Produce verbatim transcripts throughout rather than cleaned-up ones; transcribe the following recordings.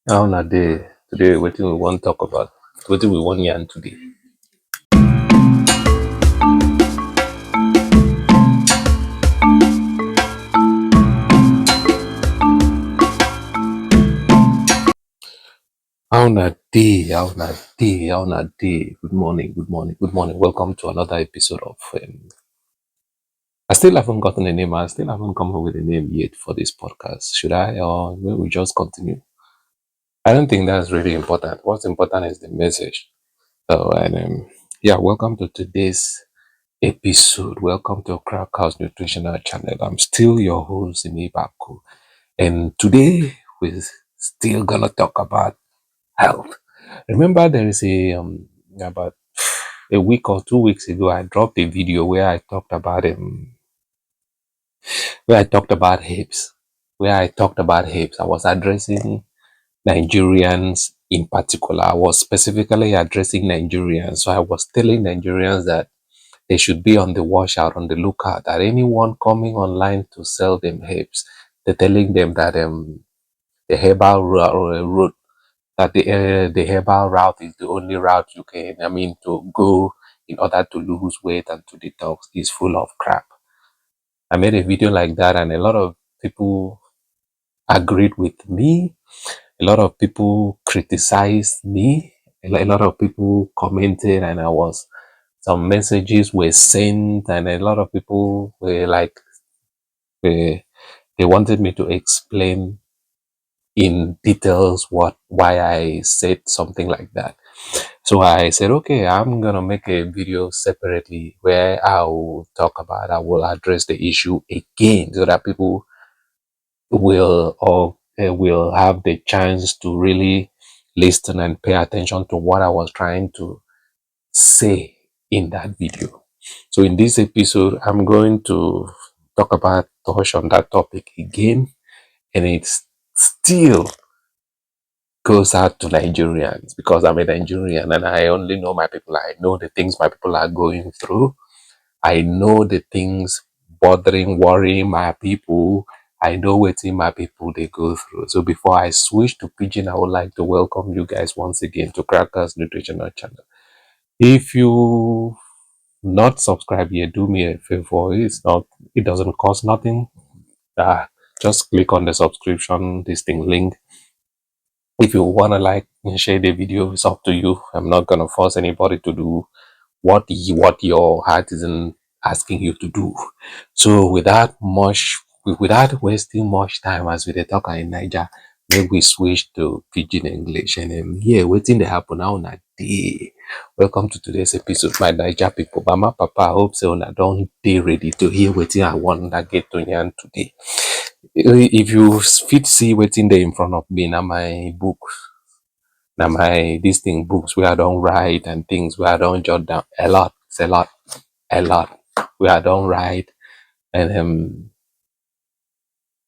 How una dey today? Wetin we wan talk about? Wetin we wan yarn today? How una dey? How una dey? How una dey? Good morning, good morning, good morning. Welcome to another episode of, um, I still haven't gotten a name. I still haven't come up with a name yet for this podcast. Should I, or will we just continue? I don't think that's really important. What's important is the message. So, and, um, yeah, welcome to today's episode. Welcome to Crack House Nutritional Channel. I'm still your host, Simi Baku. And today, we're still gonna talk about health. Remember, there is a, um, about a week or two weeks ago, I dropped a video where I talked about, um, where I talked about hips. Where I talked about hips, I was addressing Nigerians in particular. I was specifically addressing Nigerians. So I was telling Nigerians that they should be on the watch out, on the lookout, that anyone coming online to sell them hips, they're telling them that, um, the herbal ro-, route, that the, uh, the herbal route is the only route you can, I mean, to go in order to lose weight and to detox is full of crap. I made a video like that, and a lot of people agreed with me. A lot of people criticized me. A lo-, a lot of people commented, and I was, some messages were sent, and a lot of people were like, they, they wanted me to explain in details what, why I said something like that. So I said, "Okay, I'm gonna make a video separately where I will talk about, I will address the issue again, so that people will, or, uh, will have the chance to really listen and pay attention to what I was trying to say in that video." So in this episode, I'm going to talk about, touch on that topic again, and it still goes out to Nigerians, because I'm a Nigerian and I only know my people. I know the things my people are going through. I know the things bothering, worrying my people. I know wetin my people dey go through. So before I switch to Pidgin, I would like to welcome you guys once again to Crackers Nutritional Channel. If you not subscribe yet, do me a favor. It's not, it doesn't cost nothing. Uh, just click on the subscription, this thing link. If you wanna like and share the video, it's up to you. I'm not gonna force anybody to do what you, what your heart isn't asking you to do. So without much, without wasting much time, as we dey talk in Naija, make we switch to Pidgin English. And, um, yeah, wetin dey happen now na dey. Welcome to today's episode, my Naija people. Mama, papa, I hope say una don dey ready to hear wetin I wan get to yarn today. If you fit see wetin dey in front of me, na my book. Na my, this thing, books wey I don write and things wey I don jot down. A lot, it's a lot, a lot wey I don write. And, um,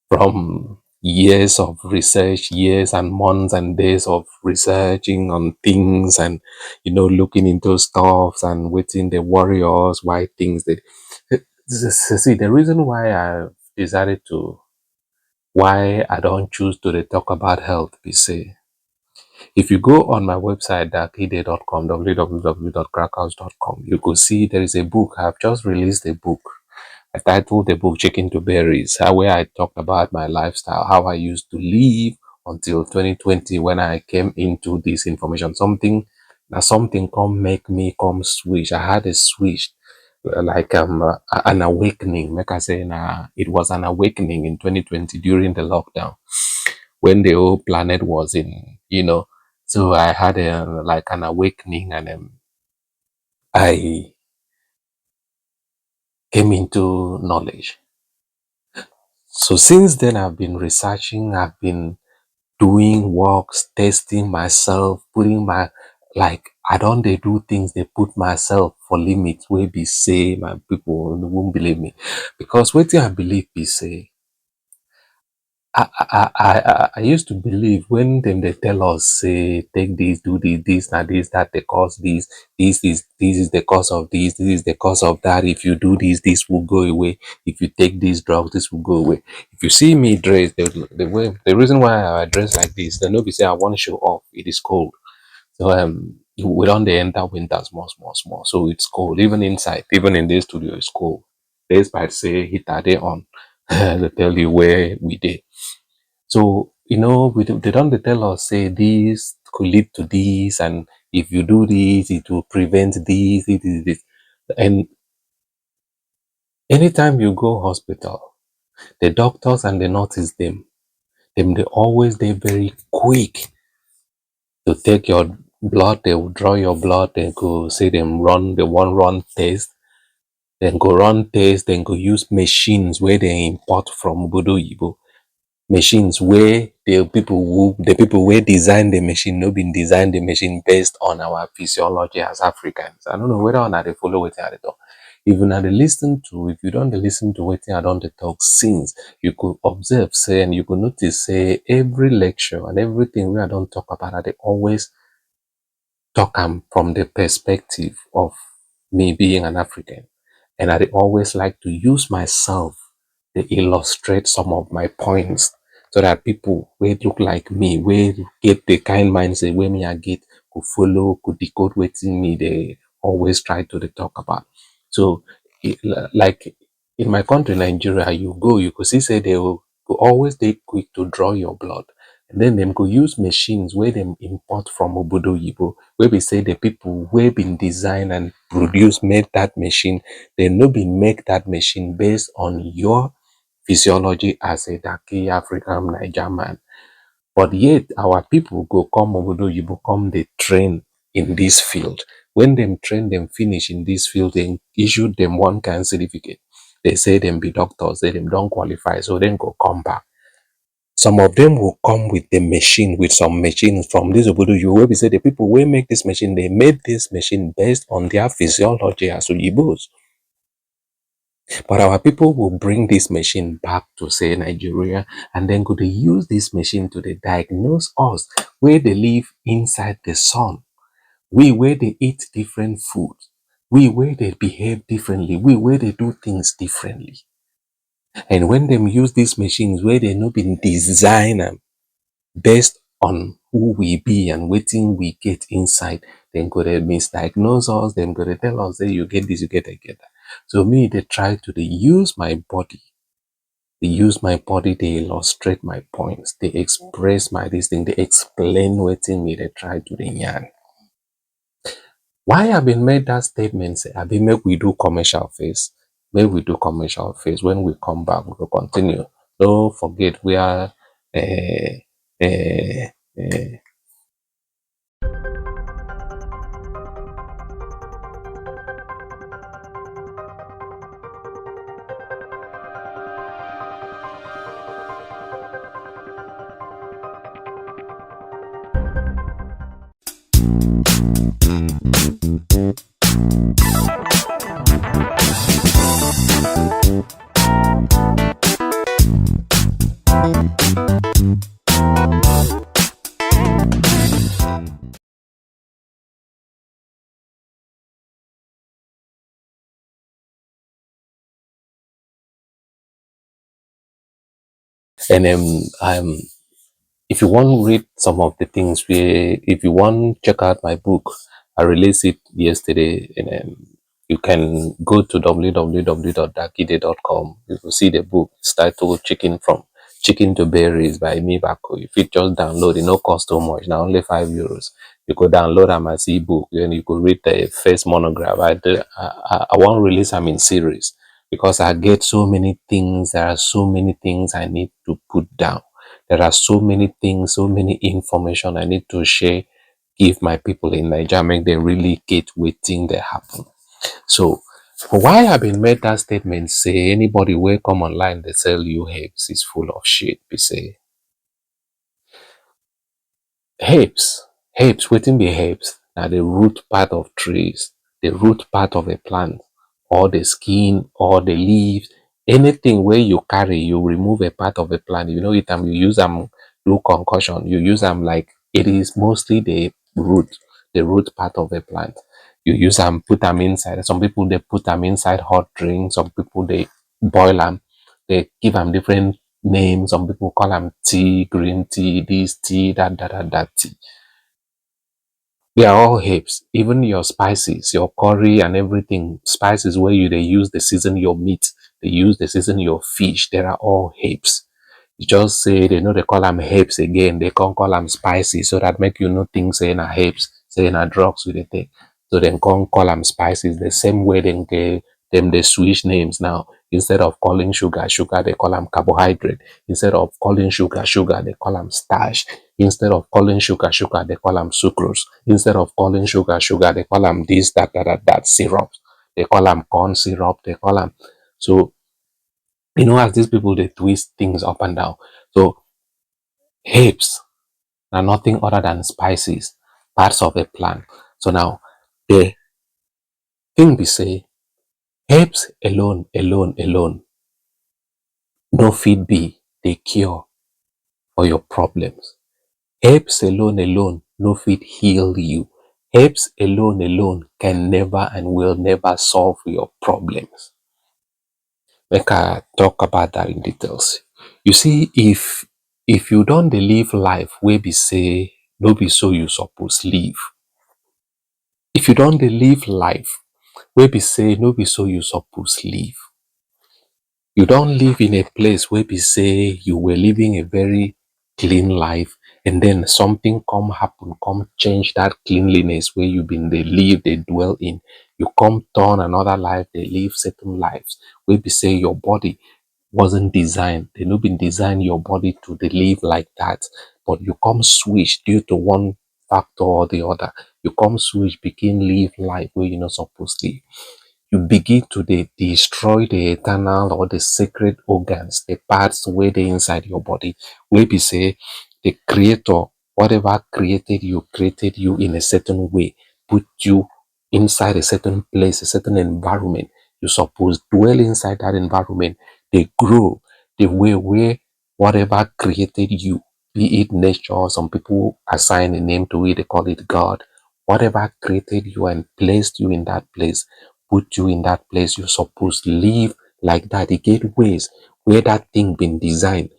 from years of research, years and months and days of researching on things and, you know, looking into stuffs and wetin dey worry us, why things dey, see, the reason why I decided to, why I don choose to dey talk about health be say, if you go on my website, dakide dot com, W W W dot crackhouse dot com, you go see there is a book. I've just released a book. I titled the book Chicken to Berries, how, where I talked about my lifestyle, how I used to live until twenty twenty when I came into this information. Something, na something come make me come switch. I had a switch, uh, like, um, uh, an awakening. Make I say, na, it was an awakening in twenty twenty during the lockdown when the whole planet was in, you know. So I had a, like, an awakening, and, um, I came into knowledge. So since then, I've been researching, I've been doing works, testing myself, putting my, like, I don dey do things, dey put myself for limit wey be say my people won't believe me. Because wetin I believe be say, I, I, I, I, I used to believe when dem dey tell us say take this, do this, this na this, that dey cause this, this is, this is the cause of this, this is the cause of that. If you do this, this will go away. If you take this drug, this will go away. If you see me dress, the, the way, the reason why I dress like this, then no be say I want to show off. It is cold. So um, we don dey enter winter small, small, small. So it's cold. Even inside, even in this studio, it's cold. Despite say heater dey on, they tell you where we dey. So you know, we do, they don dey tell us say this could lead to this, and if you do this, it will prevent this, this, this, this. And anytime you go hospital, the doctors and the nurses dem, dem dey always dey very quick to take your blood, they will draw your blood, dem go say dem run, they wan run test, dem go run test, dem go use machines wey dem import from obodo oyibo, machines wey the people who, the people wey design the machine no bin design the machine based on our physiology as Africans. I no know whether una dey follow wetin I dey talk. If una dey listen to, if you don dey listen to wetin I don dey talk since, you go observe say, and you go notice say every lecture and everything wey I don talk about, I dey always talk am from the perspective of me being an African. And I dey always like to use myself dey illustrate some of my points so that people wey look like me, wey get the kind mindset wey me I get, go follow, go decode wetin me dey always try to dey talk about. So, e, li-, like, in my country, Nigeria, you go, you go see say they will go always dey quick to draw your blood. And then dem go use machines wey dem import from obodo oyibo, wey be say the people wey bin design and produce, make that machine, dem no bin make that machine based on your physiology as a darky African Naija man. But yet our people go come obodo oyibo, come dey train in this field. When dem train dem finish in this field, dem issue dem one kind certificate. They say dem be doctors, say dem don qualify, so dem go come back. Some of them will come with the machine, with some machines from this obodo oyibo, wey be say the people wey make this machine, they made this machine based on their physiology as oyibos. But our people will bring this machine back to, say, Nigeria, and then go dey use this machine to dey diagnose us wey dey live inside the sun. We wey dey eat different food, we wey dey behave differently, we wey dey do things differently. And when dem use these machines wey dem no bin design am based on who we be and wetin we get inside, dem go dey misdiagnose us, dem go dey tell us say you get this, you get that, you get that. So me dey try to dey use my body, dey use my body dey illustrate my points, dey express my this thing, dey explain wetin me dey try to dey yarn. Why I bin make that statement say I bin make we do commercial first, make we do commercial first. When we come back, we go continue. No forget we are, eh, eh, eh. And um, um, if you want to read some of the things we, if you want to check out my book, I released it yesterday. And um, you can go to w w w dot dakide dot com. You will see the book. It's titled Chicken from Chicken to Berries by Emi Bako. You fit just download. It no cost too much. Now only five euros. You go download am as ebook. Then you go read the first monograph. I do, I, I, I wan release am in series because I get so many things. There are so many things I need to put down. There are so many things, so many information I need to share, give my people in Naija, make dem really get wetin dey happen. So why I bin make that statement say anybody wey come online dey sell you herbs is full of shit, be say herbs, herbs, wetin be herbs? Na the root part of trees, the root part of a plant, or the skin, or the leaves, Anything wey you carry, you remove a part of a plant, you no eat am, you use am do concoction, you use am like, it is mostly the root, the root part of a plant. You use am, put am inside. Some people dey put am inside hot drink, some people dey boil am, dey give am different name. Some people call am tea, green tea, this tea, that, that, that, that tea. They are all herbs. Even your spices, your curry and everything, spices wey you dey use dey season your meat, dey use dey season your fish, they are all herbs. It's just say they no dey call am herbs again, they come call am spices, so that make you no think say na herbs, say na drugs we dey take. So dem come call am spices. The same way dem dey, dem dey switch names now. Instead of calling sugar sugar, they call am carbohydrate. Instead of calling sugar sugar, they call am starch. Instead of calling sugar sugar, they call am sucrose. Instead of calling sugar sugar, they call am this, that, that, that, that syrup. They call am corn syrup. They call am, so you know, as these people dey twist things up and down. So herbs na nothing other than spices, parts of a plant. So now, the thing be say, herbs alone, alone, alone no fit be the cure for your problems. Herbs alone, alone no fit heal you. Herbs alone, alone can never and will never solve your problems. Make I talk about that in details. You see, if, if you don dey live life wey be say no be so you suppose live, if you don dey live life wey be say no be so you suppose live, you don live in a place wey be say you were living a very clean life, and then something come happen, come change that cleanliness wey you been dey live, dey dwell in. You come turn another life, dey live certain lives wey be say your body wasn't designed. They no been design your body to dey live like that, but you come switch due to one factor or the other. You come switch, begin live life wey you no suppose live. You begin to dey destroy the eternal or the sacred organs, the parts wey dey inside your body, wey be say the creator, whatever created you, created you in a certain way, put you inside a certain place, a certain environment. You suppose dwell inside that environment, dey grow the way wey whatever created you, be it nature, some people assign a name to it, they call it God. Whatever created you and placed you in that place, put you in that place, you suppose live like that. E get ways where that thing been designed,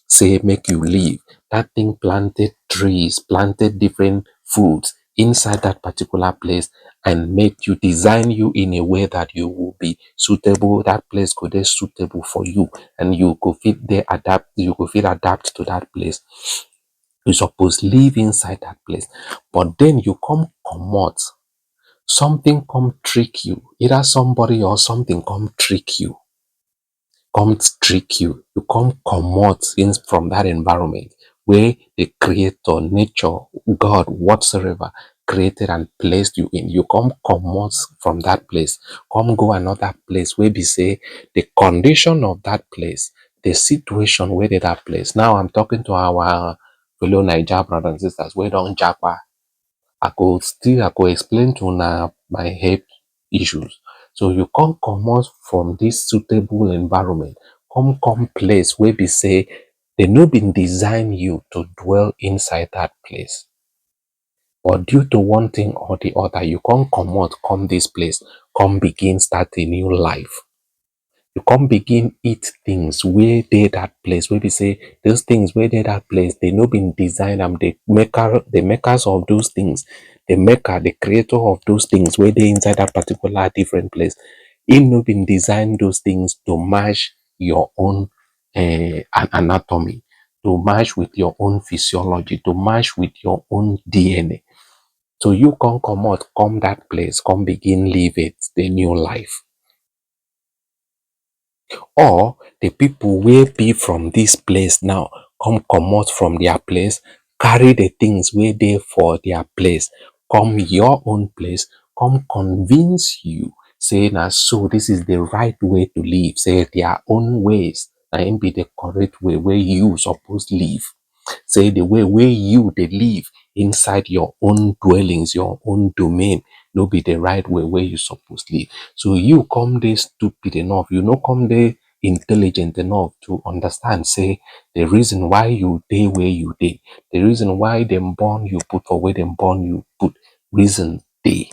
say make you live. That thing planted trees, planted different foods inside that particular place, and make you, design you in a way that you will be suitable, that place go dey suitable for you, and you go fit dey adapt, you go fit adapt to that place. You suppose live inside that place, but then you come comot. Something come trick you, either somebody or something come trick you, come trick you. You come comot in from that environment where the creator, nature, God, whatsoever created and placed you in. You come comot from that place, come go another place wey be say the condition of that place, the situation wey dey that place. Now I'm talking to our fellow Naija brothers and sisters wey don japa. I go still, I go explain to una my health issues. So you come comot from this suitable environment, come come place wey be say they no been design you to dwell inside that place. But due to one thing or the other, you come comot, come this place, come begin start a new life. You come begin eat things wey dey that place, wey be say those things wey dey that place, they no been design am. The maker, the makers of those things, the maker, the creator of those things wey dey inside that particular different place, he no been design those things to match your own uh, anatomy, to match with your own physiology, to match with your own D N A. So you come comot, come that place, come begin live it, the new life. Or the people wey be from this place now come comot from their place, carry the things wey dey for their place come your own place, come convince you say na so, this is the right way to live, say their own ways na im be the correct way wey you suppose live. Say the way wey you dey live inside your own dwellings, your own domain, no be the right way wey you suppose live. So you come dey stupid enough, you no come dey intelligent enough to understand say the reason why you dey where you dey, the reason why dem born you put for where dem born you put, reason dey.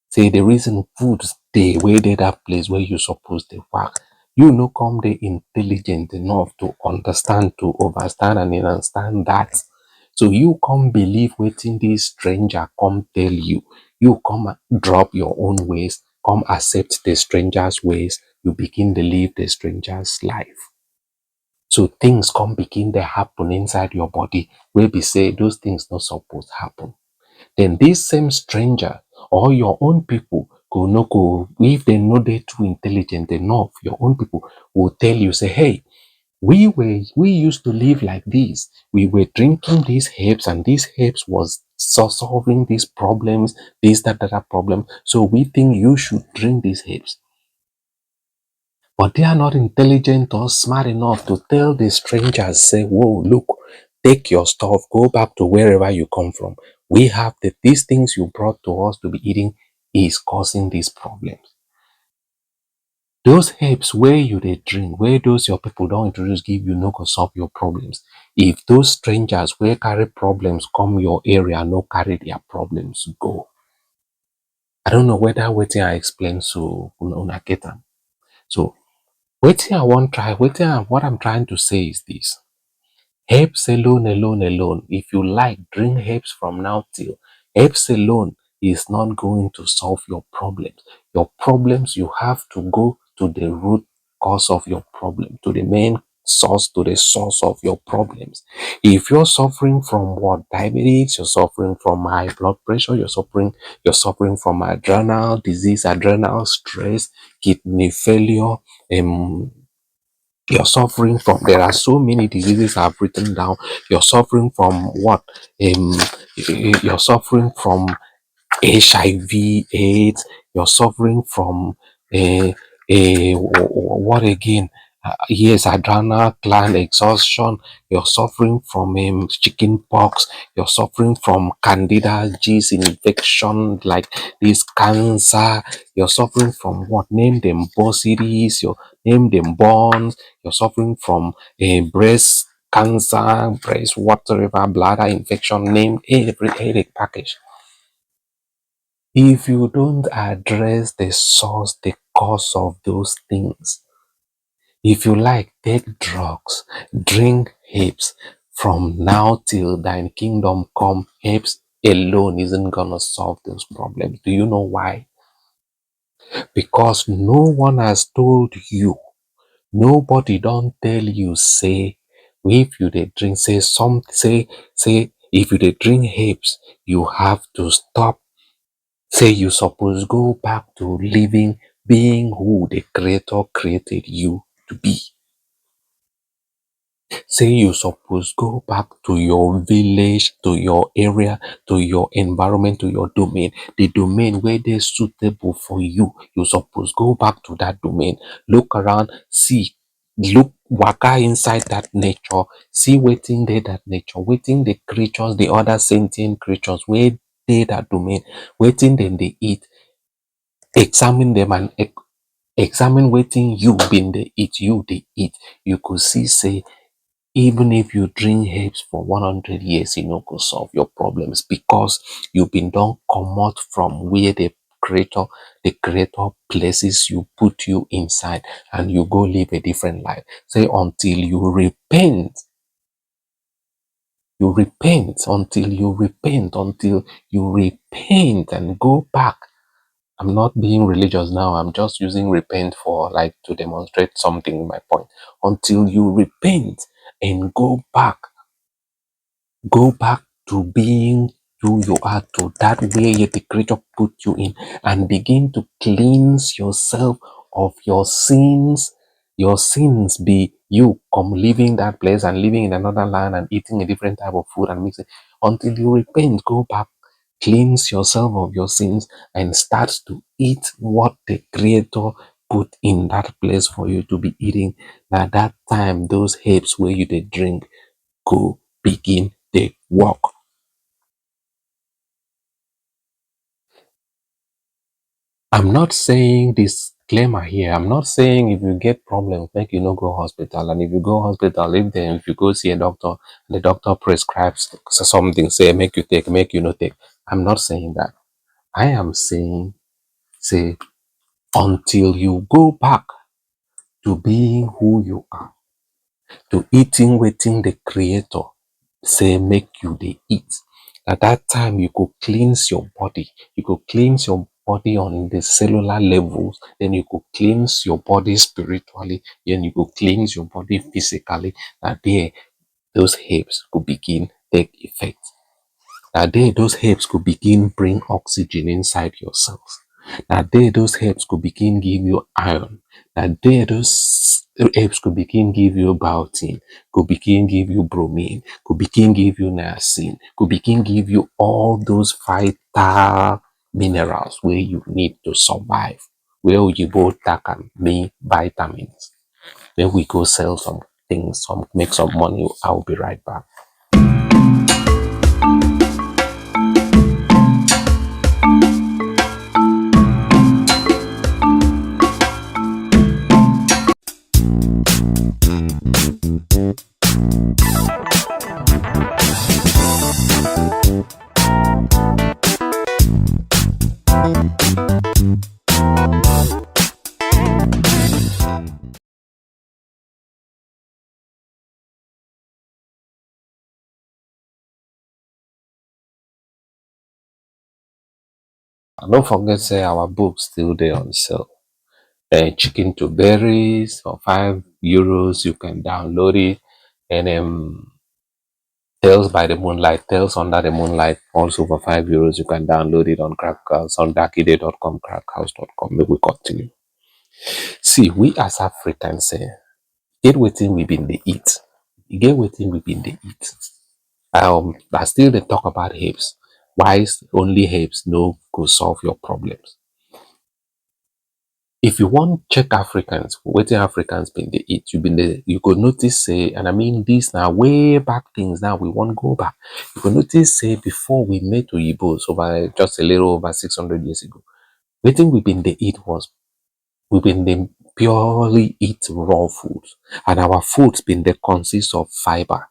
Say the reason food dey where dey that place where you suppose dey work. You no come dey intelligent enough to understand, to overstand and understand that. So you come believe wetin this stranger come tell you. You come drop your own ways, come accept the stranger's ways. You begin dey live the stranger's life. So things come begin dey happen inside your body wey be say those things no suppose happen. Then this same stranger or your own people go no go, if dem no dey too intelligent enough, your own people will tell you say, hey, we were, we used to live like this. We were drinking these herbs, and these herbs was so solving these problems, this, that, that, that problem. So we think you should drink these herbs. But they are not intelligent or smart enough to tell the strangers, say, whoa, look, take your stuff, go back to wherever you come from. We have the, these things you brought to us to be eating is causing these problems. Those herbs where you dey drink, where those your people don introduce give you, no go solve your problems. If those strangers where carry problems come your area, no carry their problems go. I don't know whether wetin I explain so una, una get am. So wetin I wan try, wetin I, what I'm trying to say is this. Herbs alone, alone, alone. If you like, drink herbs from now till. Herbs alone is not going to solve your problems. Your problems, you have to go to the root cause of your problem, to the main source, to the source of your problems. If you're suffering from what? Diabetes, you're suffering from high blood pressure, you're suffering, you're suffering from adrenal disease, adrenal stress, kidney failure, um, you're suffering from, there are so many diseases I've written down. You're suffering from what? Um, you're suffering from H I V, AIDS, you're suffering from, uh, uh, what again? Uh, yes, adrenal gland exhaustion, you're suffering from um, chicken pox, you're suffering from candida, yeast infection, like this cancer, you're suffering from what? Name them, bursitis, you're name them, burns, you're suffering from a breast cancer, breast whatever, bladder infection, name every headache package. If you don't address the source, the cause of those things, if you like, take drugs, drink herbs, from now till thine kingdom come, herbs alone isn't gonna solve those problems. Do you know why? Because no one has told you, nobody don tell you say if you dey drink, say some, say, say if you dey drink herbs, you have to stop. Say you suppose go back to living, being who the creator created you to be. Say you suppose go back to your village, to your area, to your environment, to your domain, the domain where they suitable for you. You suppose go back to that domain. Look around, see, look, waka inside that nature, see wetin dey that nature, wetin the creatures, the other sentient creatures where dey that domain, wetin dem dey eat, examine them and ex-, examine wetin you been dey eat, you dey eat, you go see say even if you drink herbs for one hundred years, e no go solve your problems because you been don comot from where the creator, the creator places you, put you inside, and you go live a different life. Say until you repent, you repent, until you repent, until you repent and go back. I'm not being religious now. I'm just using repent for, like, to demonstrate something, my point. Until you repent and go back, go back to being who you are, to that way the creator put you in, and begin to cleanse yourself of your sins. Your sins be you come living that place and living in another land and eating a different type of food and mixing. Until you repent, go back, cleanse yourself of your sins, and start to eat what the creator put in that place for you to be eating. Now that time, those herbs where you dey drink go begin dey work. I'm not saying this disclaimer here. I'm not saying if you get problems, make you no go hospital. And if you go hospital, if then if you go see a doctor, the doctor prescribes something, say make you take, make you no take. I'm not saying that. I am saying, say, until you go back to being who you are, to eating wetin the creator say make you dey eat. Na that time you go cleanse your body. You go cleanse your body on the cellular levels, then you go cleanse your body spiritually, then you go cleanse your body physically. Na there those herbs go begin take effect. Na there those herbs go begin bring oxygen inside your cells. Na there those herbs go begin give you iron. Na there those herbs go begin give you biotin, go begin give you bromine, go begin give you niacin, go begin give you all those vital minerals wey you need to survive, wey oyibo take am mean vitamins. Make we go sell some things, some, make some money. I will be right back. And don't forget say our book still dey on sale. Uh, Chicken to Berries for five euros. You can download it, and um, Tales by the Moonlight, Tales Under the Moonlight, also for five euros. You can download it on Crack House, on dakide dot com, crack house dot com. Make we continue. See, we as Africans, eh, get wetin we been dey eat. E get wetin we been dey eat. Um, I still dey talk about herbs. Why is only herbs no go solve your problems? If you wan check Africans, wetin Africans been dey eat, you been dey, you go notice say, and I mean this na way back things now, we wan go back. You go notice say before we met oyibos over just a little over six hundred years ago, wetin we been dey eat was, we been dey purely eat raw food, and our food been dey consist of fiber.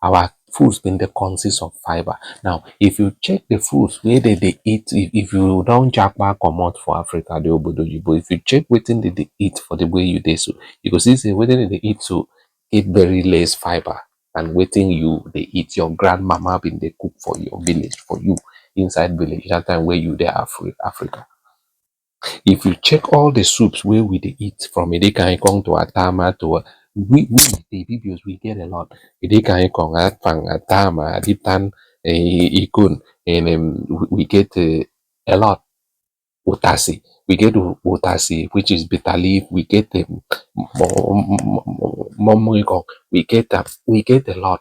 Our foods been dey consist of fiber. Now, if you check the foods wey dem dey eat, if, if you don japa comot for Africa, the obodo oyibo, if you check wetin dem dey eat for the way you dey so, you go see say wetin dem dey eat so get very less fiber than wetin you dey eat, your grandmama been dey cook for your village, for you, inside village, that time wey you dey Afri-, Africa. If you check all the soups wey we dey eat, from edikaikong to atama to, we, we, the ibibios, we get a lot. Edikaikong, afang, atama, aditan, eh, ikun, and um, we, we get uh, a lot. Utasi, we get u-, utasi, which is bitter leaf. We get um, mo-, mo-, mo-, mo-, momoikong. We get um, we get a lot.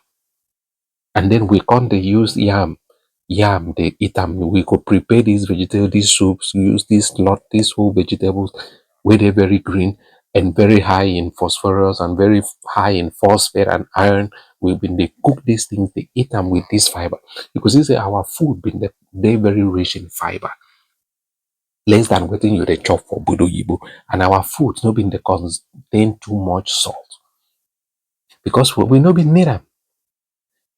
And then we come dey use yam, yam dey eat am. We go prepare these vegetable, these soups, use this lot, these whole vegetables wey dey very green and very high in phosphorus and very f-, high in phosphate and iron. We been dey cook these things, dey eat am with this fiber. You go see say our food been dey, dey very rich in fiber, less than wetin you dey chop for obodo oyibo, and our food no been dey contain too much salt because we, we no been need am.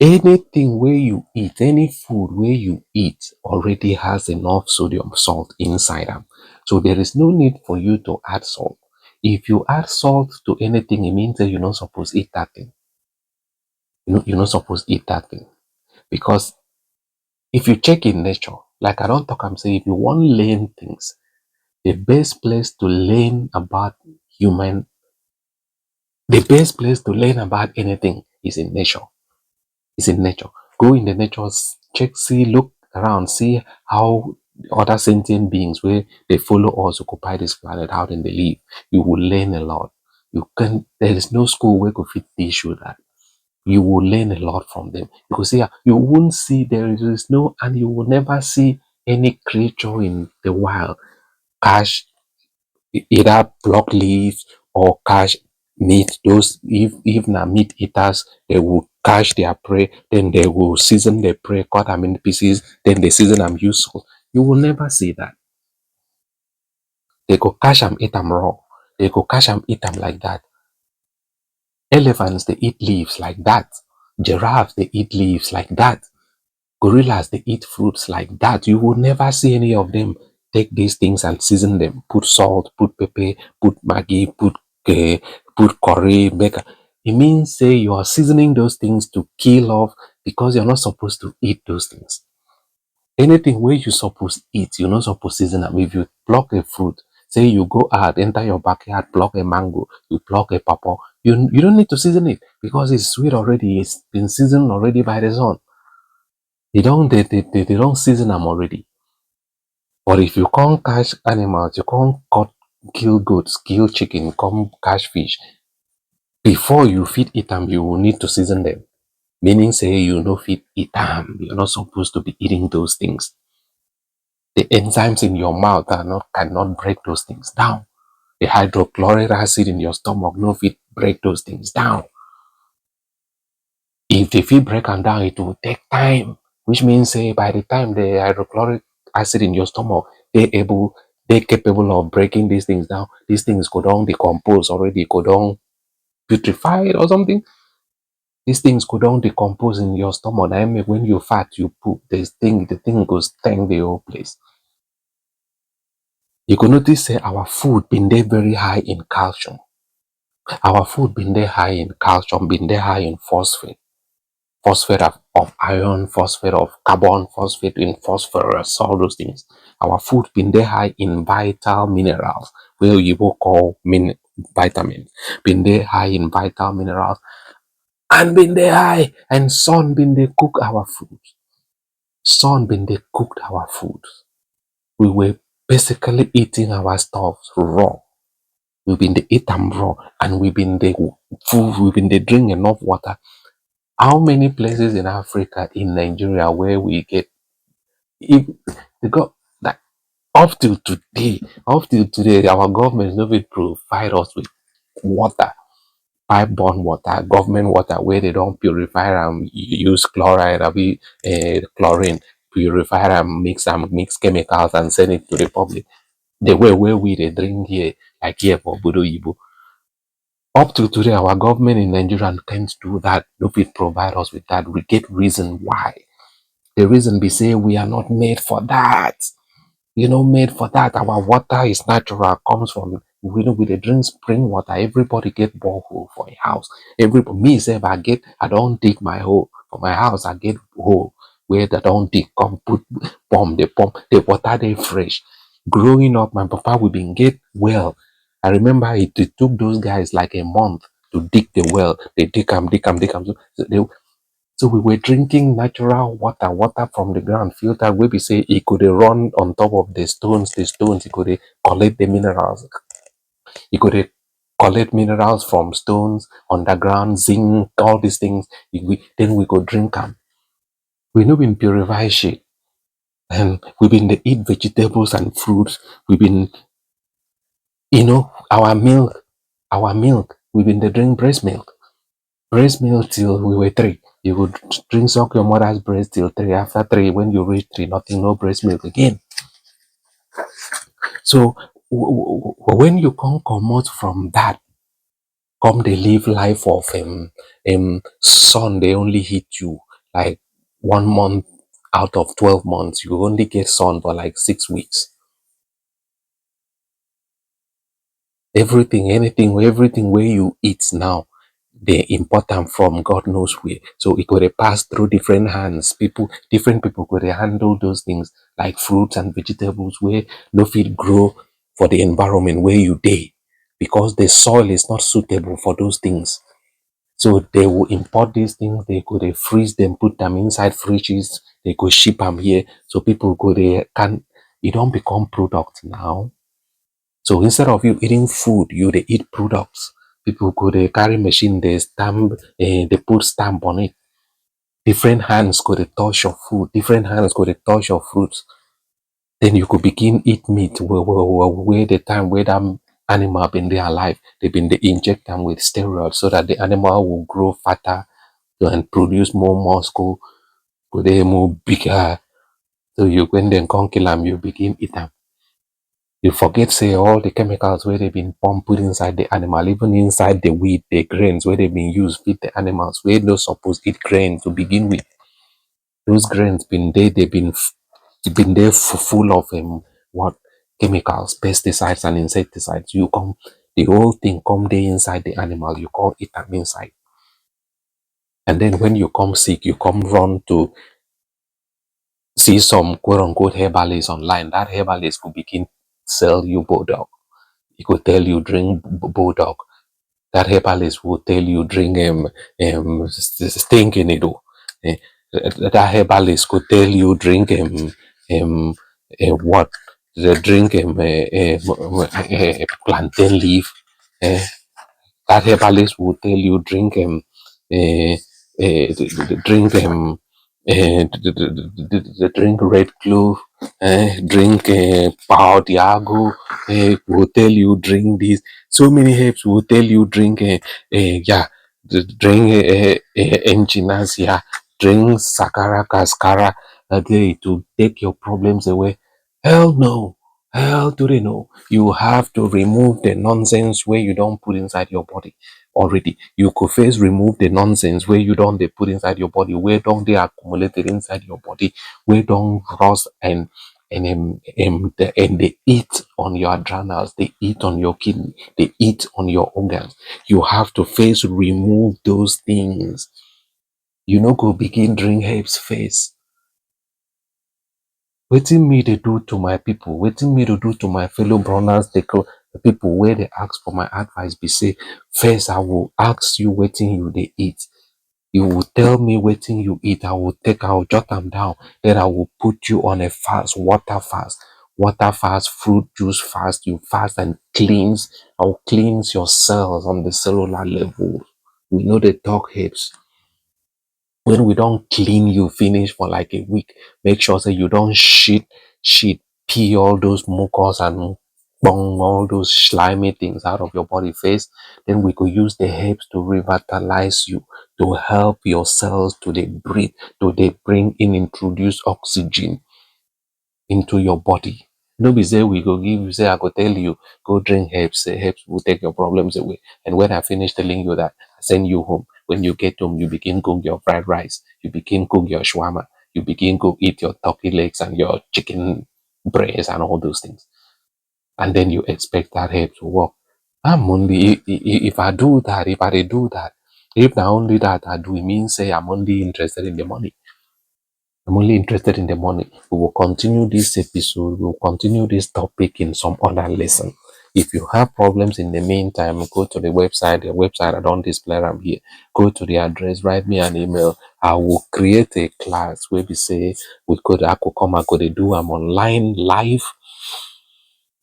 Anything wey you eat, any food wey you eat already has enough sodium salt inside am. So there is no need for you to add salt. If you add salt to anything, e mean say you no suppose eat that thing. You no, you no suppose eat that thing. Because if you check in nature, like I don talk am say, if you wan learn things, the best place to learn about human, the best place to learn about anything is in nature. Is in nature. Go in the nature, s-, check, see, look around, see how other sentient beings wey dey follow us occupy this planet, how dem dey live. You will learn a lot. You can, there is no school wey go fit teach you that. You will learn a lot from them. You go see, ah, you won't see, there is no, and you will never see any creature in the wild catch e-, either pluck leaves or catch meat. Those, if, if na meat eaters, they will catch their prey, then they will season the prey, cut am in pieces, then they season am, use salt. You will never see that. They go catch am, eat am raw. They go catch am, eat am like that. Elephants dey eat leaves like that. Giraffes dey eat leaves like that. Gorillas dey eat fruits like that. You will never see any of them take these things and season them. Put salt, put pepper, put Maggi, put uh, put curry, make. It means say you are seasoning those things to kill off, because you're not supposed to eat those things. Anything where you supposed eat, you're not supposed to season them. If you pluck a fruit, say you go out, enter your backyard, pluck a mango, you pluck a pawpaw, you you don't need to season it because it's sweet already. It's been seasoned already by the sun. You don't they they, they, they don't season them already. But if you can't catch animals, you can't cut, kill goats, kill chicken, come catch fish. Before you feed eat them, you will need to season them. Meaning say you no fit eat them. You're not supposed to be eating those things. The enzymes in your mouth are not cannot break those things down. The hydrochloric acid in your stomach no fit break those things down. If they fit break am down, it will take time, which means say by the time the hydrochloric acid in your stomach they able they capable of breaking these things down, these things go down decompose already, go down putrefied or something. These things go down decompose in your stomach. I mean, when you fat, you poop. This thing, the thing goes stain the whole place. You go notice say our food been there very high in calcium. Our food been there high in calcium, been there high in phosphate, phosphate of, of iron, phosphate of carbon, phosphate in phosphorus, all those things. Our food been there high in vital minerals, where you will call min vitamins, been there high in vital minerals, and been there high, and sun been there cook our food. Sun been there cooked our food. We were basically eating our stuff raw. We been dey eat am raw, and we been dey food, we been dey drink enough water. How many places in Africa, in Nigeria, where we get if the go that up till today, up till today, our government no fit provide us with water, pipe borne water, government water where they don't purify and use chloride, abi uh, chlorine, purify and mix and mix chemicals and send it to the public. The way where we they drink here, like here for Bodo Yibo. Up to today, our government in Nigeria can't do that. No fit provide us with that. We get reason why. The reason be say we are not made for that. You know, made for that. Our water is natural, comes from we know we dey drink spring water. Everybody get borehole for a house. Every me self, I get I don't dig my hole for my house. I get hole where they don't dig, come put pump, they pump, the water they fresh. Growing up, my papa we been get well. I remember it, it took those guys like a month to dig the well. They dig am, dig am, dig am. So, so they so we were drinking natural water, water from the ground, filter where we say it could run on top of the stones, the stones, it could collect the minerals. It could collect minerals from stones, underground, zinc, all these things. We, then we go drink them. We no been purify shit. And we been dey eat vegetables and fruits. We been, you know, our milk, our milk. We been dey drink breast milk. Breast milk till we were three. You would drink suck your mother's breast till three. After three, when you reach three, nothing, no breast milk again. So when you come come out from that, come they live life of um, um sun, they only hit you like one month out of twelve months. You only get sun for like six weeks. Everything, anything, everything where you eat now, they import them from God knows where. So it could pass through different hands. People, different people could handle those things like fruits and vegetables where no fit grow for the environment where you dey, because the soil is not suitable for those things. So they will import these things, they go they freeze them, put them inside fridges, they go ship them here. So people go they can it don't become product now. So instead of you eating food, you they eat products. People go they carry machine, they stamp, uh, they put stamp on it. Different hands go they touch your food, different hands go they touch your fruits. Then you could begin eat meat where, where, where, where the time where that animal been there alive, they been they inject them with steroids so that the animal will grow fatter and produce more muscle, go they more bigger. So you when then come kill them, you begin eat them. You forget say all the chemicals wey they been pump put inside the animal, even inside the weed, the grains wey they been use feed the animals, wey no suppose eat grain to begin with. Those grains been dey, they been f-, been dey f-, full of, um, what, chemicals, pesticides and insecticides. You come, the whole thing come dey inside the animal, you come eat am inside. And then when you come sick, you come run to see some quote unquote herbalist online. That herbalist go begin sell you bulldog. He go tell you drink b-, bulldog. That herbalist will tell you drink, um, um, s-, s-, stinking needle. Eh, that herbalist go tell you drink, um, um, uh, what? The drink, um, uh, uh, uh, plantain leaf. Eh, that herbalist will tell you drink, um, uh, uh, drink, um, uh, drink red clove, uh, drink, uh, pau diago, uh, will tell you drink this. So many herbs will tell you drink, uh, uh, yeah, drink, uh, uh, echinacea, drink sakara kaskara, uh, to take your problems away. Hell no. Hell do they know? You have to remove the nonsense where you don't put inside your body already. You could first remove the nonsense where you don't they put inside your body, where don't they accumulated inside your body, where don't rust and and um, um, the, and they eat on your adrenals, they eat on your kidney, they eat on your organs. You have to first remove those things. You no go begin drink herbs first. Wetin me they do to my people? Wetin me to do to my fellow brothers, the cl-, the people where they ask for my advice? Be say, first I will ask you wetin you they eat. You will tell me wetin you eat. I will take, I will jot them down. Then I will put you on a fast, water fast, water fast, fruit juice fast. You fast and cleanse. I will cleanse your cells on the cellular level. We know they talk herbs. When we don't clean you finish for like a week, make sure say you don't shit, shit, pee all those mucus and bong all those slimy things out of your body first. Then we could use the herbs to revitalize you, to help your cells to they breathe, to they bring in, introduce oxygen into your body. No be say we go give you, say I go tell you, go drink herbs, say herbs will take your problems away. And when I finish telling you that, I send you home. When you get home, you begin cook your fried rice, you begin cook your shawarma, you begin go eat your turkey legs and your chicken breast and all those things. And then you expect that herb to work. I'm only, i-, i-, i-, if I do that, if I dey do that, if na only that I do, it means say I'm only interested in the money. I'm only interested in the money. We will continue this episode. We will continue this topic in some other lesson. If you have problems in the meantime, go to the website. The website, I don't display am here. Go to the address, write me an email. I will create a class where we say we could, I could come, I could do am online live.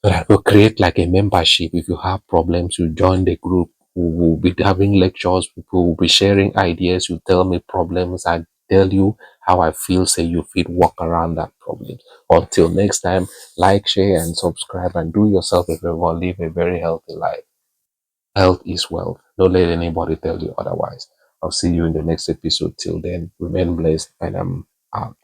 But I go create like a membership. If you have problems, you join the group. We will be having lectures. People will be sharing ideas. You tell me problems. I tell you how I feel, say you fit work around that problem. Until next time, like, share, and subscribe, and do yourself a favor. Live a very healthy life. Health is wealth. Don't let anybody tell you otherwise. I'll see you in the next episode. Till then, remain blessed, and I'm out.